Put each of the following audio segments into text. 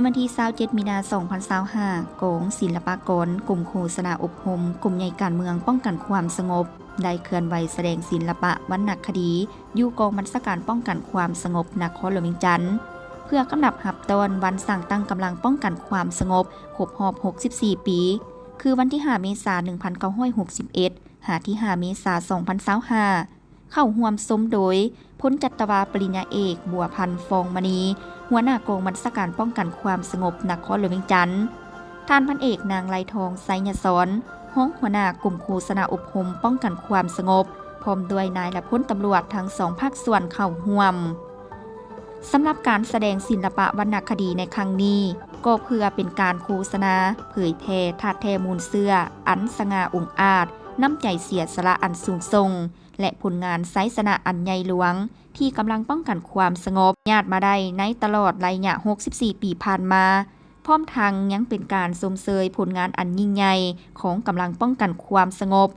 ວັນທີຊາວເຈັດ ມີນາ ສອງພັນຊາວຫ້າ ກອງສິລະປາກອນ ກົມໂຄສະນາອົບຮົມ ກົມໃຫຍ່ການເມືອງປ້ອງກັນຄວາມສະຫງົບ ໄດ້ເຄື່ອນໄຫວສະແດງສິລະປະວັນນະຄະດີ ຢູ່ກອງບັນຊາການປ້ອງກັນຄວາມສະຫງົບນະຄອນຫຼວງວຽງຈັນ ເພື່ອກຳໜັບຮັບຕ້ອນວັນສ້າງຕັ້ງກຳລັງປ້ອງກັນຄວາມສະຫງົບຄົບຮອບ ຫົກສິບສີ່ ປີ ຄືວັນທີ ຫ້າ ເມສາ ໜຶ່ງພັນເກົ້າຮ້ອຍຫົກສິບເອັດ ຫາ ທີ ຫ້າ ເມສາ ສອງພັນຊາວຫ້າ ເຂົ້າຮ່ວມຊົມໂດຍ ພົນຈັດຕະວາ ປະລິນຍາເອກ ບົວພັນ ຟອງມະນີ ຫົວໜ້າກອງບັນຊາການປ້ອງກັນຄວາມສະຫງົບນະຄອນຫຼວງວຽງຈັນ, ທ່ານພັນເອກ ນາງ ໄລທອງ ໄຊຍະສອນ ຮອງຫົວໜ້າກົມໂຄສະນາອົບຮົມປ້ອງກັນຄວາມສະຫງົບ ພ້ອມດ້ວຍນາຍ ແລະ ພົນຕຳຫຼວດທັງສອງພາກສ່ວນເຂົ້າຮ່ວມ. ສຳລັບການສະແດງສິລະປະວັນນະຄະດີໃນຄັ້ງນີ້ ກໍເພື່ອເປັນການໂຄສະນາ ເຜີຍແຜ່ທາດແທ້ມູນເຊື້ອອັນສະຫງ່າອົງອາດ, ນ້ຳໃຈເສຍສະຫຼະອັນສູງສົ່ງ ແລະ ຜົນງານໄຊຊະນະອັນໃຫຍ່ຫຼວງ ທີ່ກຳລັງປ້ອງກັນຄວາມສະຫງົບຍາດມາໄດ້ໃນຕະຫຼອດໄລຍະ ຫົກສິບສີ່ ປີຜ່ານມາ, ພ້ອມທັງຍັງເປັນການຊົມເຊີຍຜົນງານອັນຍິ່ງໃຫຍ່ຂອງກຳລັງປ້ອງກັນຄວາມສະຫງົບ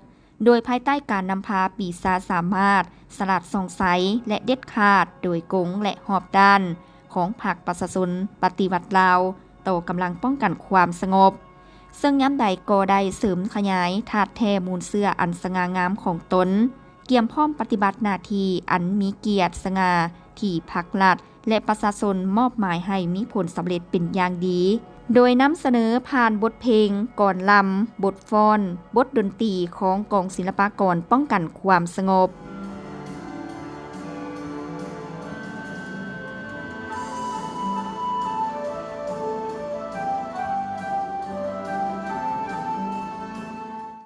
ໂດຍພາຍໃຕ້ການນຳພາປີຊາສາມາດ, ສະຫຼາດສ່ອງໃສ ແລະ ເດັດຂາດ ໂດຍກົງ ແລະ ຮອບດ້ານ ຂອງພັກປະຊາຊົນປະຕິວັດລາວ ຕໍ່ກຳລັງປ້ອງກັນຄວາມສະຫງົບ, ເຊິ່ງຍາມໃດກໍໄດ້ເສີມຂະຫຍາຍທາດແທ້ມູນເຊື້ອອັນສະຫງ່າງາມຂອງຕົນ, ກຽມພ້ອມປະຕິບັດໜ້າທີ່ອັນມີກຽດສະຫງ່າທີ່ພັກລັດ ແລະ ປະຊາຊົນມອບໝາຍໃຫ້ມີຜົນສຳເລັດເປັນຢ່າງດີ, ໂດຍນຳສະເໜີຜ່ານບົດເພງ, ກອນລຳ, ບົດຟ້ອນ, ບົດດົນຕີຂອງກອງສິລະປາກອນປ້ອງກັນຄວາມສະຫງົບ.